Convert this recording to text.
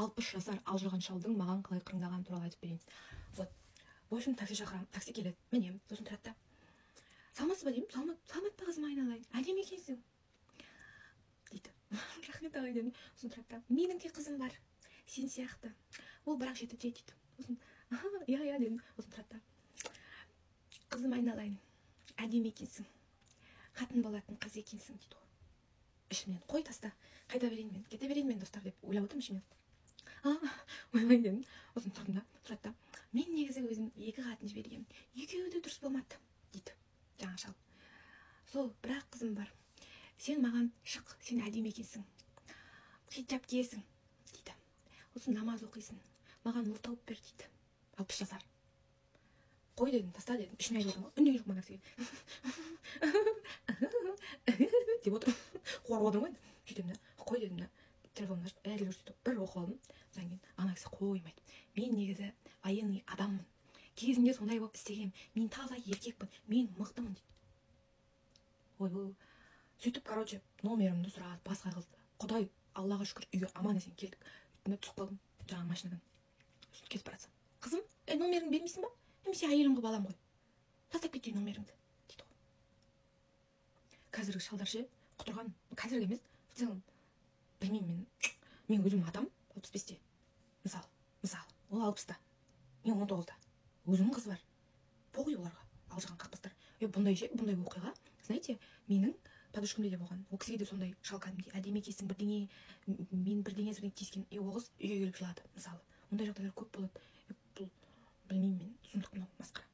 60 жасар алжыған шалдың маған қалай қырыңдағаны туралы айтып берейін. Вот, в общем, такси шақырамын, такси келеді, мінемін. Сосын тұрады да: «Саламатсыз ба?» – деймін. «Саламат па, қызым, айналайын, әдемі екенсің», – дейді. «Рахмет, ағай», – дедім. Сосын тұрады да: «Менің де қызым бар сен сияқты, ол бірақ 7-де», – дейді. Сосын: «Иә, иә», – дедім. Сосын тұрады да: «Қызым, айналайын, әдемі екенсің, қатын болатын қыз екенсің», – дейді ғой. Ішімнен: «Қой, таста, қайта берейін мен, кете берейін мен, достар», – деп ойлап отырмын ішімнен. «А, ойбай», – дедім. Сосын тұрдым да, тұрады да: «Мен негізі өзім екі қатын жібергенмін, екеуі де дұрыс болмады», – дейді жаңа шал. «Сол бір ақ қызым бар, сен маған шық, сен әдемі екенсің, хиджаб киесің», – дейді. «Сосын намаз оқисың, маған ұл тауып бер», – дейді 60 жасар. «Қой, – дедім, – таста», – дедім. Ішімнен айтып отырмын ғой, үндеген жоқпын. Ана кісіге деп отырмын, қуарып отырмын ғой енді. Сөйтемін да: «Қой», – дедім да, телефонымды ашып, әлі көрсетіп бір оқып алдым. Содан кейін ана кісі қоймайды: «Мен негізі военный адаммын, кезінде сондай болып істегенмін, мен таза еркекпін, мен мықтымын», – дейді. Ойбой, сөйтіп, короче, номерімді сұрады, басқа қылды. Құдай, Аллаға шүкір, үйге аман есен келдік. Сөйттім да, түсіп қалдым жаңағы машинадан. Сөйтіп кетіп бара жатсам: «Қызым, е, номеріңді бермейсің ба? Немесе әйелім қылып аламын ғой, тастап кетейін номеріңді», – дейді ғой. Қазіргі шалдар ше, құтырған. Қазіргі емес, в целом, білмеймін. Мен өзім атам 65-те, мысалы, ол 60-та, мен 19-да, өзімнің қызы бар. Похуй оларға, алжыған қақпастар. Е, бұндай ше, бұндай оқиға, знаете, менің подружкамде де болған. Ол кісіге де сондай шал кәдімгідей әдемі екенсің, бірдеңе, мен бірдеңе бірдеңе тиіскен. И ол қыз үйге келіп жылады. Мысалы, ондай жағдайлар көп болады. Е, бұл, білмеймін мен, сұмдық мынау, масқара.